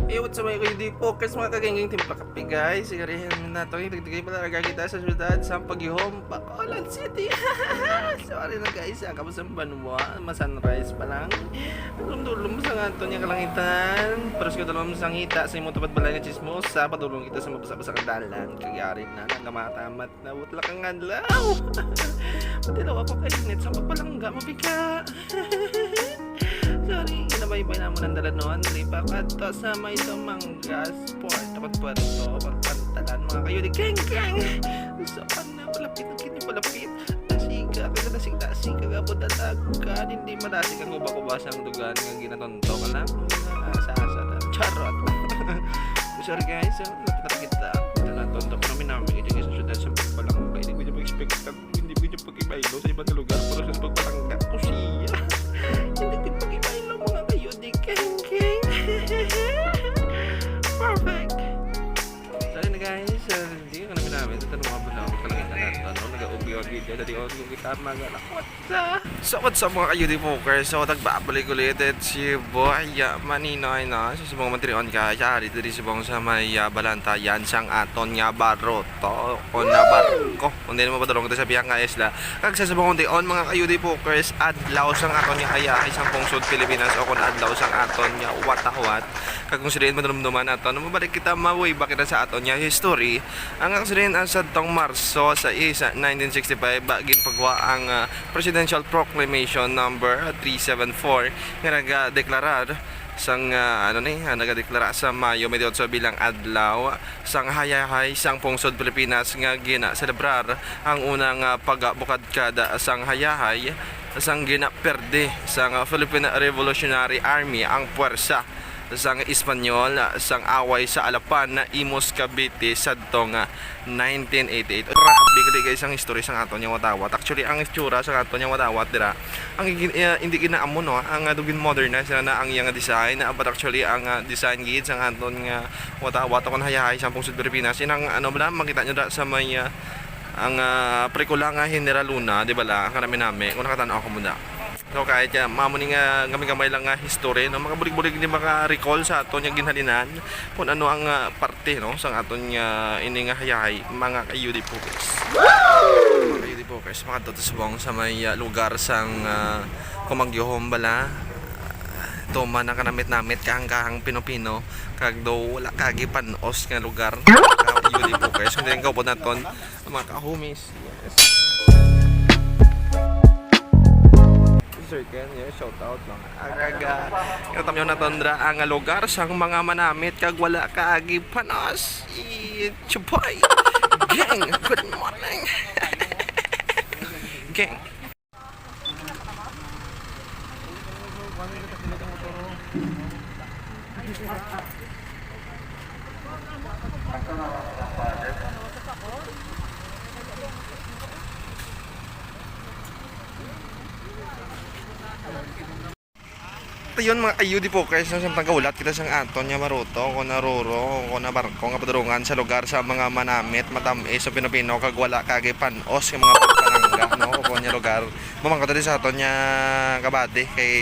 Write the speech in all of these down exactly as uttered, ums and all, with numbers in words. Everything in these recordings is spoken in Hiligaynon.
Hey, what's up, mga ka-U D Pokers, mga kagengeng Timpla Kape, guys? Sigarihin nato, higdagdagay pala raga kita sa syudad sa Pagyuhom, Bacolod City. So, ari na, guys, ang kamusang banwa, ma-sunrise pa lang. Dulom-dulom sa nga aton nga kalangitan. Pero sa kadulom sa ngita, sa imong tupad balay nga chismosa, padulong kita sa mabasa-basa nga dalan. Kag ari na, nagkamatamat na butlak ang adlaw. Pati daw ako kay init sa pagpalangga, mabiga. Sorry, ginabaybay namon ang dalanon, diri pa kadto sa may Dumangas Port, Port Puerto, pagpantalan, mga ka-U D, keng, keng! Sa pan na, palapit, ang kini palapit. Dasiga, kaya dasig-dasig, kaya po dalagan, hindi madasig ang kuba-kuba sa dugan nga ginatonto ka lang. Asa-asa na. Charot. Sorry, guys, ah, lapit na kita. Ito na, tonto pa kami namin. Ito, guys, sa syudad sa Pagpalangga. Hindi ko niyo expect, hindi ko niyo pag-ibaylo sa ibang lugar, pero sa Pagpalangga, o siya. Hindi ko pag-ibaylo, mga ka-U D, keng, keng. Perfect. Sorry na, guys, ah, hindi ko na ginamit. Ito na mga bunaw. Kalangitan nato, no? Nag-augyo-agyo dyan. Dali, oh, yung kita, mga lakwat sa. So, what's up, mga ka-U D Pokers? So, nagbabalik ulit, it's your boy, uh, Maninoy, no? So, subong man tinion ka, siya, ari diri subong sa may, uh, balantayan sang aton nga baroto, o na barko. Kung di mo padulong kita sa biyang nga isla. Kag sa subong tion, mga ka-U D Pokers, adlaw sang aton nga hayahay sang pungsod Pilipinas, o kung adlaw sang aton nga watawat. Kag kung sa diin madumduman nato, no, mabalik kita, ma-way back kita sa aton nga history. Ang aksiren, ah, sadtong Marso sais, nineteen sixty-five, ah, ginpagwa ang, ah, Presidential Proclamation Number three seven four nga nagadeklarar sang, ah, ano ni, ah, nagadeklara sa Mayo twenty-eight bilang Adlaw sang Hayahay sang Pungsod Pilipinas nga ginaselebrar ang unang, ah, pagbukadkad sang hayahay sang ginaperde sang Philippine Revolutionary Army ang puwersa sang Espanyol, sang away sa Alapan, Imus, Cavite, sadto nga nineteen eighty-eight. Grabe gali, guys, ang history sang aton nga watawat. Actually, ang itsura sang aton nga watawat dira, ang igin-, eh, hindi ginaamo, no, ang, ah, daw gin-modernize na, na ang iyang design, ah, but actually ang, ah, design gid sang aton nga watawat o kon hayahay sang pungsod Pilipinas, inang, ano, bala, makita nyo da sa may, ah, ang, ah, pelikula nga General Luna, di ba la? Kanami-nami, kung nakatan-aw ka mo da. So, kahit, ah, mamo ni nga gamay-gamay lang nga history, no? Makabulig-bulig ni maka-recall sa aton nga ginhalinan kung ano ang, ah, parte, no, sang aton nga ini nga hayahay, mga ka-U D Pokers. Mga ka-U D Pokers, makadto ta subong sa may, ah, lugar sang, ah, Kumagyuhom bala. Tuman ang kanamit-namit, kahang-kahang, pino-pino, kag daw wala kagi pan-os nga lugar. Ka-U D Pokers, kung diin kaupod naton, mga kahumis. Yes. Sir Ken, yeah, shout out lang. Agaga. Kinatamyo na tundra ang lugar sang mga manamit kag wala kaagi panos. It's your boy. Gang, good morning. Gang. Ito yun, mga ka-U D Pokers, no? Samtang gahulat kita sang aton nga baroto, o kon na roro, o kon na barko nga padurungan sa lugar sa mga manamit, matam-is o pino-pino, kag wala kagi pan-os nga mga palangga, no? O kon nga lugar. Mamangkot diri sa aton nga kabady kay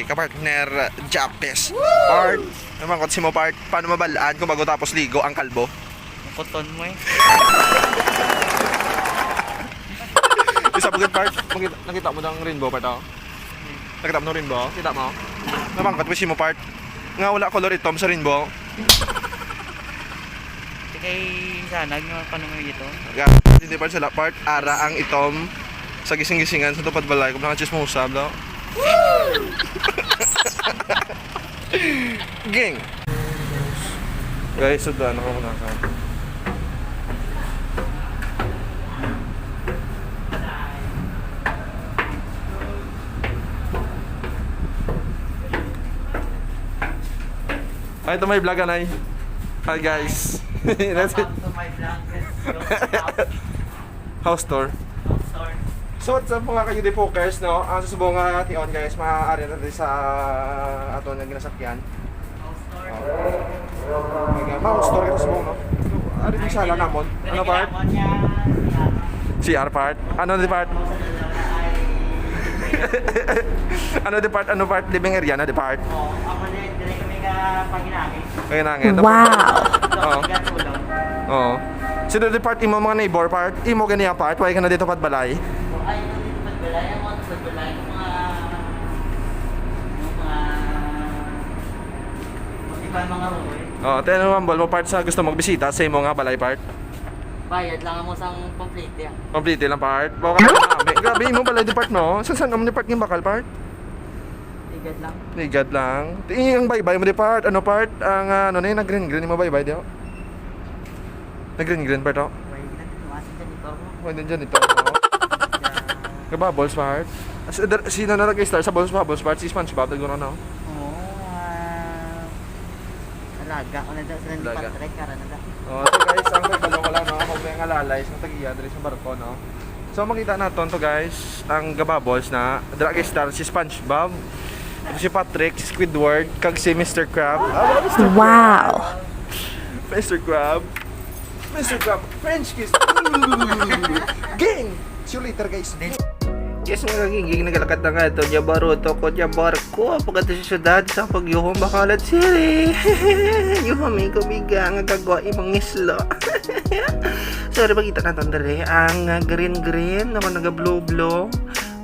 kapartner Japes. Part, mamangkot si mo, part, paano mabal-an kung bago tapos ligo ang kalbo? Kuton mo eh. Isa pa gid, part. Makita, nakita mo ang rainbow, part, oh? Nakita mo ang rainbow? Kita mo? Namangkot ko si mo, part. Nga wala color itom sa rainbow. Kay sana nga kano nga ito. Ga-, hindi, part, sila, part. Ara ang itom sa gising-gisingan sa tupad balay. Kung mga chismosa, bro. Gang! Guys, sudlan ako muna ka. Ay, ito may vlog, anay. Hi, guys. Welcome to my vlog. House tour. House tour. So, what's up, mga ka-U D Pokers, no? Ang susubo nga tion, guys, maaari na rin sa ato na ginasakyan. House tour. Oh. Mga house tour kita subo, no? So, ari di sala namon. Ano, part? C R, part? Ano di, part? Ano di, part? Ano, part? Living area na di, part? Oh, ako din. Dire kami nga Panginangin. Panginangin. Wow. Oo. Oo. Si Dodi part, imo mga neighbor part, imo ganiya part, why ka na dito pat balay? Ay, ito dito pat balay, ang mga pat balay, yung mga, yung mga, yung iba mga rumoy. Oh, tayo naman, Bol, mo part sa gusto magbisita sa imo nga balay part? Bayad lang mo sang complete, ah. Complete lang part? Baka, grabe, grabe, imo balay di part, no? Sa saan naman ni part yung bakal part? Ligad lang. Ligad lang. Ti-, ang baybay mo di part? Ano part? Ang, ah, ano na yun? Nag-green-green mo baybay di, oh? Nag-green-green part, oh? Why, ginatinuasan ka nito? Why, nandiyan ito, oh? Nag-bubbles part? As-, der-, sino na nag-star sa bubbles, bubbles part? Si SpongeBob, nagano, no? Oo, ah, alaga ko na daw sila ni Alaga. Patrick, kara na daw. Oh, so guys, ang nagbalo ko lang, no? Ako may ngalalay sa tagiya diri sa barko, no? So, makita naton to, guys, ang gababols na drag star si SpongeBob, si Patrick, si Squidward, kag si Mister Crab. Ah, Mister Wow! Crab. Mister Crab. Mister Crab. French kiss. Gang! See you later, guys. Yes, mga kagiging, nagalakad na nga ito. Diya baruto ko, diya barko. Pagkati sa syudad sa Pagyuhong, Bacolod City. Yuhami ko, biga, nga kagwa imong islo. Sorry, makita naton diri ang, ah, green-green, naman naga-blue-blue.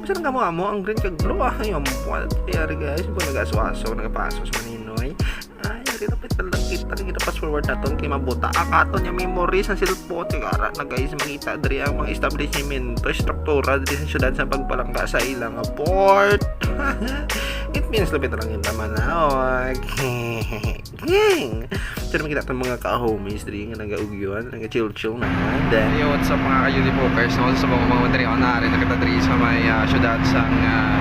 Basta nang amo-amo ang green kag blue, ah, ay, ang buwan. Kaya, guys, po nag-aswaso, nagapasos, maninoy. Ay, ari na pita lang kita, kay gina-fast forward naton kay mabuta ang aton nga memory sa cellphone. Kay ara na, guys, makita diri ang mga establishmento, struktura diri sa syudad sa pagpalangga sa ilang port. It means lapit lang yung tama na. Oh, okay. Gang! Pero makita itong mga ka-homies diri nga nag-augyon, nag-chill-chill naman. Then, yo, what's up, mga ka-U D Pokers? No? Sa mga, mga diri, oh, naari na kita diri sa may, ah, syudad sang, ah,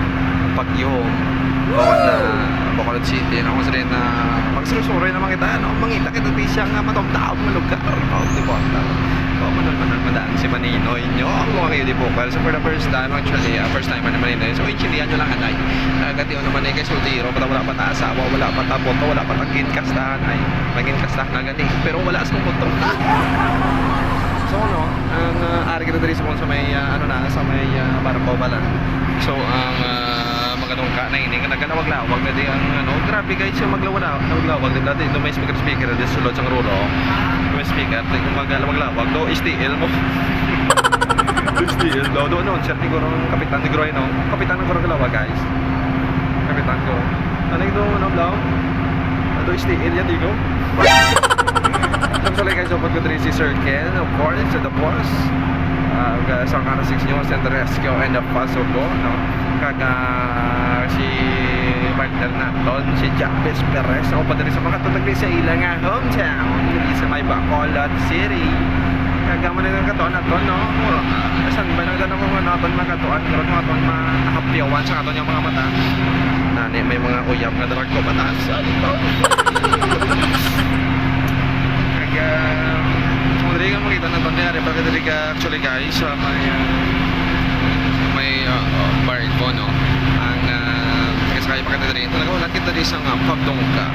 Pagyuhong. Bawat na Bacolod City, no? Kung sa rin na magsuroy-suroy naman kita, no? Mangita kita diri siya nga matumtaw, nga lugar, no? Di ba? Oh, manol, manol, madaan si Maninoy nyo. Ang mga ka-U D Pokers. So, for the first time, actually, ah, first time man ni Maninoy. So, intindihan nyo lang, anay. Ah, gati naman eh, kay soltero, wala, wala pa ta asawa, wala pa ta boto, wala pa ta ginkastahan, ay, may ginkastahan na gani, pero wala sa boto. So, ano, ang, ah, ari kita diri sa, sa may, ah, ano na, sa may, ah, barko pala. So, ang, ah, magadungka na ini, nga nagalawag-lawag na di ang, ano, grabe guys, yung maglawag-lawag, lawag-lawag, di ba? Di, may speaker, speaker, di sulod sang rulo. May speaker, di, kung magalawag-lawag, do, S T L mo. S T L daw, doon, no? Siya, siguro, ang kapitan, siguro, ay, no? Kapitan, siguro, galawag, guys. Kapitan ko. Ano yung doon, ano, Blau? Ato, S T L yan, di ko. Actually, guys, support ko diri si Sir Ken, of course, the boss. Ah, ga-, sa Angara Six News and the Rescue and the Pasubo, no? Kag, ah, si partner naton, si Jack Perez, ako pa diri sa mga tutagli sa ila nga hometown, diri sa may Bacolod City. Kag amo na lang kato naton, no? Mura, ah, saan ba na gano'n mo naton makatuan, karon mo aton mahapyawan sa aton yung mga mata. Nani, may mga uyab nga drag ko, batasan. Kag, ah, kung diri nga makita na to, nangyari, pag diri ka, actually, guys, sa may, ah, may, ah, ah, barko, no? Ang, ah, kasakay pa kita diri, talaga wala kita diri sa nga pagdungka.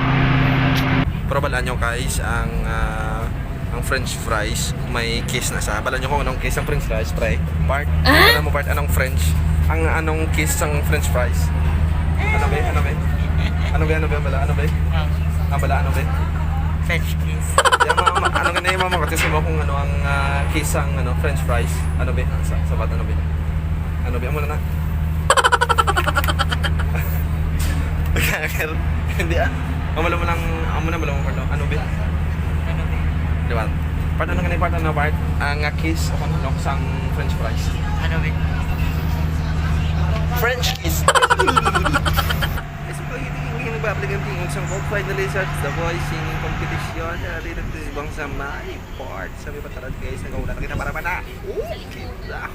Pero balaan nyo, guys, ang, ah, ang French fries, may kiss na sa. Balaan nyo kung anong kiss ang French fries, pre. Part? Ah? Alam mo, part, anong French? Ang anong kiss ang French fries? Ano ba? Ano ba? Ano ba? Ano ba? Bala? Ano ba? Ano ba? French kiss. Di, ma-, ma-, ano ka na yung mama ko? Kasi mo kung ano ang, ah, kiss ang, ano, French fries. Ano ba? Sa, sa ba't ano ba? Ano ba? Amo na na. Hindi, ah. Amo lang, amo na, amo lang, ano, ano ba? Ano ba? Di ba? Part ano ka na, part ano, part? Ang, ah, kiss, ako na, no, sang French fries. Ano ba? French kiss. Yes, pag hindi, hindi nagpapalikan tingog sang Coke, finally, sa The Voice Singing Competition, ah, dito, dito, bang sa may part, sabi pa, tara, guys, nagawala na kita para mana. Okay na.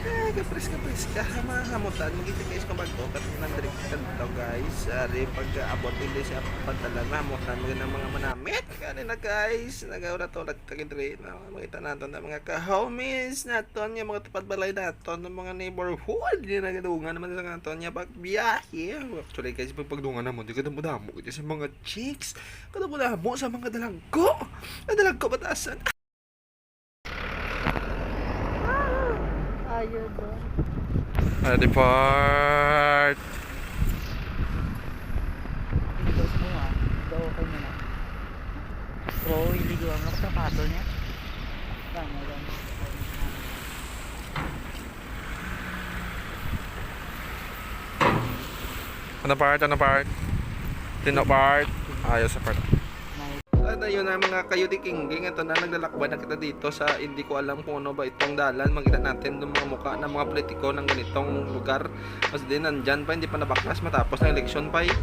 Ay, kapres, kapres ka, mga hamutan. Magkita, guys, kung bago, kat nandri ka to, guys. Ari, pag-abot, hindi siya pagdala na, hamutan, magandang mga manamit. Kani na, guys, nagawala to, nagtagid rin, no? Makita naton na mga ka-homies naton, nga mga tupad balay naton, ng mga neighborhood, nga nagadungan naman sa naton, nga pagbiyahe. Actually, guys, pag pagdungan naman, di ka damo-damo, kasi mga chicks, kadamo-damo sa mga dalagko. Ang dalagko, batasan. Ayaw doon. Ah, depart. Ano katrabaho niya? Ano part? Ano part? Tino part? Ayos sa part. At ayun na, mga kayuti, Kingging, ito na, naglalakbay na kita dito sa, hindi ko alam kung ano ba itong dalan. Makita natin ng mga mukha ng mga politiko ng ganitong lugar. Mas din, nandyan pa, hindi pa nabaklas, matapos ng eleksyon pa eh.